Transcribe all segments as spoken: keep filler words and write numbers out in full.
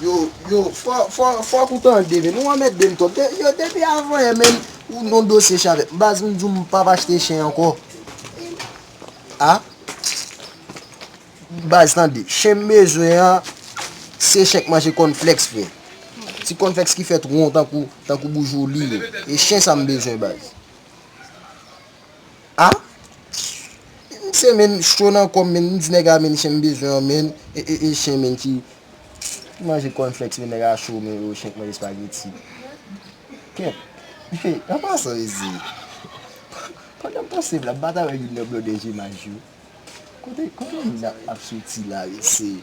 Yo, yo, fò, fò, fòk ou tande, men nou anmède m twòp. De- Yo, depi avan yè, men ou nan dosye chen avè m. Baz, m di w m p ap achte chen ankò. A? Baz, tande, chen m bezwen an, se chen k manje kònflèks, frè. Ti kònflèks ki fèt won tankou, tankou boujoli yo. E chen sa m bezwen, baz. A? M se men cho nan kò m, men m di nèg la, men chen m bezwen an, men e, e, e chen, men ki manje kònflèks, men nèg la cho, men yo chen k manje espageti. Kèt. An pasan, mezi. Pandan m panse m la, m pa ta wè youn nan blòdè jemaj yo. Kote, kote youn ap, ap soti la, mezi?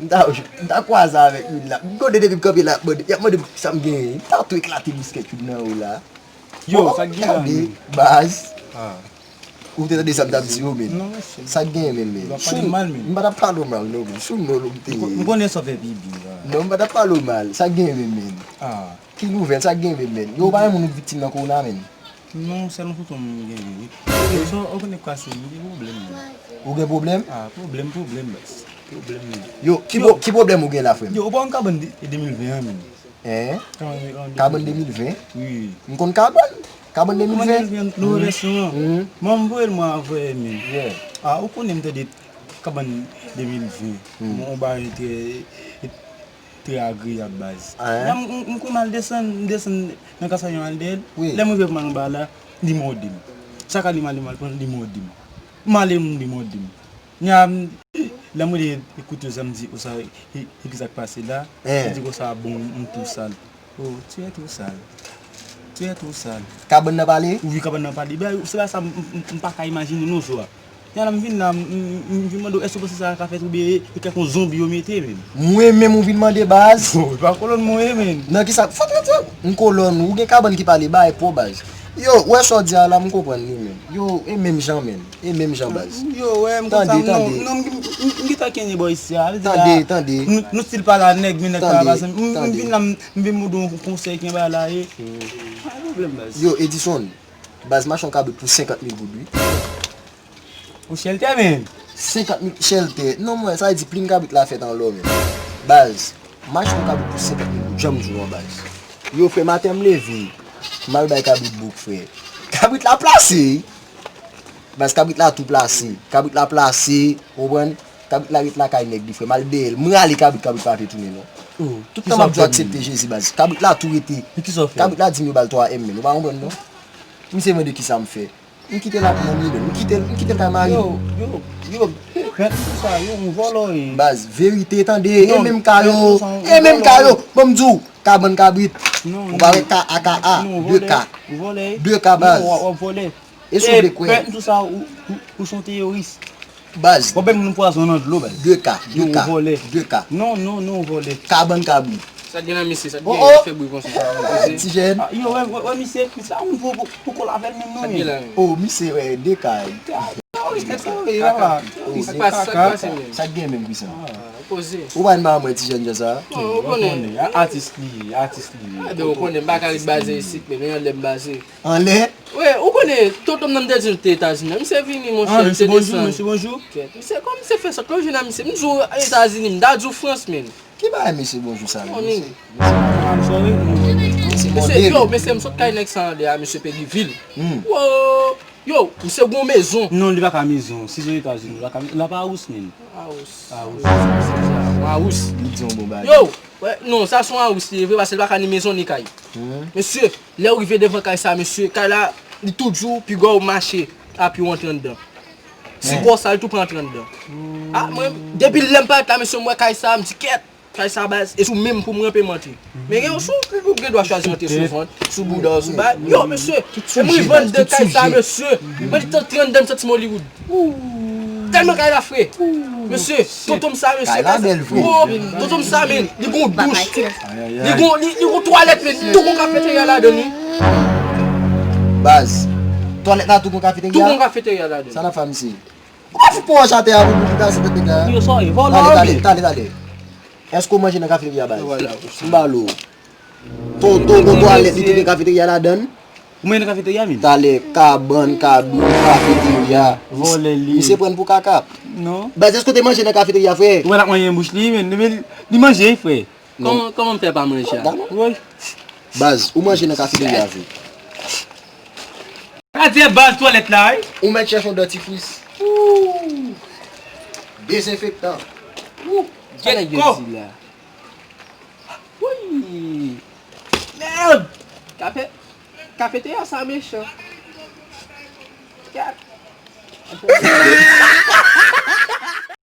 M ta, m ta kwaze avèk youn la. M konnen depi m kanpe la, y ap mande, y ap mande m sa m genyen. M ta tou eklate biskèt youn nan yo la. Yo, sa k gen la, men? Baz. Ou te tande sa m t ap di yo, men? Non, mesye. Sa k gen, men, men? M pa t ap pale w mal, non, men. Sou non, non, m te. M konnen sa w fè pipi la. Non, m pa t ap pale w mal. Sa k gen, men, men? Ki nouvèl? Sa k gen, men, men? Yo, ou pa gen moun ou viktim nan kowona, men? Non, sèl yon foto m genyen, wi. Yo, sa w konnen kwa se, m gen pwoblèm, men. Ou gen pwoblèm? A, pwoblèm, pwoblèm, baz. Pwoblèm, men. Yo, ki pwo-, ki pwoblèm ou gen la, frè m? Yo, ou pa konn kabann de, de mil ven an, men? Hein? Kabann de mil ven? Wi. M konn kabann. Kabann de mil ven? Kabann de mil ven, nouvo vèsyon an. Mwen, m voye l mwen avè men. A, ou konnen m tande kabann de mil ven. Bon, yon bagay trè, trè agreyab, baz. Lè m, m, m konnen m al desann, m desann nan Kasayon al dèyè l. Lè m rive pou m al anba la, li mòde m. Chak ane m ale, m al pran l, li mòde m. M ale, m, li mòde m. Nya, m, lè m rele kout yo sa, m di, "Osa, e, e kisa k pase la?" Li di konsa, "Bon, m tou sal." Oh, tu es tout sale. Tu es tout sale. Kabann nan pale? Wi, kabann nan pale. Ben, se pa sa, m, m, m, m pa ka imajine non, Zo a. Nya la, m vin la, m, m, m vin mande w, èske w panse sa ka fèt oubyen e kèk yon zonbi yo mete, menm? Mwen menm ou vin mande, baz? Oh, e pa kolòn mwen ye, menm. Nan kisa? Fò, fò, fò. M kolòn, ou gen kabann ki pale, bay po, baz. Yo, wè sa w di a la, m konprann li, menm. Yo, e menm jan, menm. E menm jan, baz. Yo, wè, m konsa, tande, m, non, tande. Non, m, m, m, m gentan kenye bò isi a. Tande, tande. Nou, nou stil pale a nèg, men nèg pa pase. M, m vin la, m, m vin mande w yon konsèy, kenbe la, e. Pa gen pwoblèm, baz. Yo, Edison, baz, m achte yon kabrit pou senkant mil goud, wi. Ou chèltè, menm. Senkant mil chèltè. Non, mwen, sa vle di plim kabrit la fèt an lò, menm. Baz, m achte yon kabrit pou senkant mil goud, jan m di w an, baz. Yo, frè, maten m leve, m al bay kabrit bouk, frè. Kabrit la plase, wi. Baz, kabrit la tou plase. Kabrit la plase, ou konprann? Kabrit la ret lakay nèg li, frè. M al dèyè l. M rale kabrit, kabrit pa vle tounen, non. Tout tan m ap di w aksepte Jezi, baz. Kabrit la tou rete. Kabrit la di m yo ba l twa M, men. Ou pa konprann, non? Misye mande kisa m fè. M kite l ap nan milyon. M kite l, m kite l kay mari. Yo, yo, yo, pèt tout sa, yo, yon vòlò ye. Baz, verite, tande. E menm ka yo. E menm ka yo. Ban m di w, kabann kabrit. Ou pa wè K A K A, de K. De K, baz. E sou vle kwè. Pèt tout sa, ou, ou, ou se yon teyoris. Baz. Pwoblèm nou pwazon nan dlo, baz. De K, de K, de K. Non, non, non, vòlè. Kabann kabrit. Sa gen nan misye, sa gen fè bri konsa. Ti jèn. Yo, wè, wè, wè, misye, misye, a moun pou, pou, pou kole avè l menm non, men. Oh, misye, wè, de K. Sa gen menm ki sa? Ou pa n ba mwen ti jèn jan sa? Ou konnen, atis li ye, atis li ye. Ou konnen, m pa ka ret baze isit, men, men yon lè m baze. Anlè? Wi, ou konnen, tonton m nan m te di l te Etazini an. Misye vini, monchè, misye desann. Kèt, misye, kòman misye fè sa? Kòman jwenn a misye? M di w Etazini, m ta di w Frans, menm. Ki bagay mesye bonjou sa, menm, mesye? Mesye, yo, mesye, m sot kay nèg sa anlè a, mesye Pegivil. Wo! Yo, misye gon mezon. Non, li pa ka mezon. Si se Etazini, li pa ka mezon. L ap Arous, menm. Arous. Arous. Arous. Li di yon bon bagay. Yo! Wè, non, sa se yon Arous li ye vre, paske li pa ka ni mezon ni kay. Mesye, lè w rive devan kay sa, mesye, kay la, li toujou pi gwo w mache, a pye w antre anndan. Ti gwo sa, li tou pran antre anndan. A, mwen, depi lè m parèt la, mesye, m wè kay sa, m di, "Kèt, kay sa baz, e sou men m pou m ranpe m antre." Men gen yon sou, ou gen dwa chwazi antre sou vant, sou bouda w, sou bay. Yo, mesye, m rive anndan kay sa, mesye. Mwen li t antre anndan, m santi m Hollywood. Tèlman kay la fre. Mesye, tonton m sa, mesye, kay la bèl vre. Tonton m sa, men, li gon douch. Li gon, li, li gon twalèt, men, tou gon kafeterya ladan li. Baz, twalèt la tou gon kafeterya? Tou gon kafeterya ladan. Sa n ap fè a misye? Ou pa fout pou wòch atè a pou, pou kase tèt nèg la? Yo, sa w ye, vòlò. Tale, tale, tale, tale. Èske w manje nan kafeterya, baz? M ba l ou. Tonton gon twalèt, li tou gen kafeterya ladan l? Ou manje nan kafeterya, menm? Talè, kabann, kabrit, kafeterya. Vòlè li. Misye pran n pou kaka. Non. Baz, èske w te manje nan kafeterya, frè? Ou wè l ap manje nan bouch li, menm. Li, li manje, frè. Kòman, kòman m fè pa manje a? Woy. Baz, ou manje nan kafeterya vre. Ka di baz twalèt la, wi. Ou mèt chèche yon dantifris. Ooh. Dezenfektan. Sa nèg yo di la. Woy. Mèd. Kafe, kafeterya sa mechan. Gad.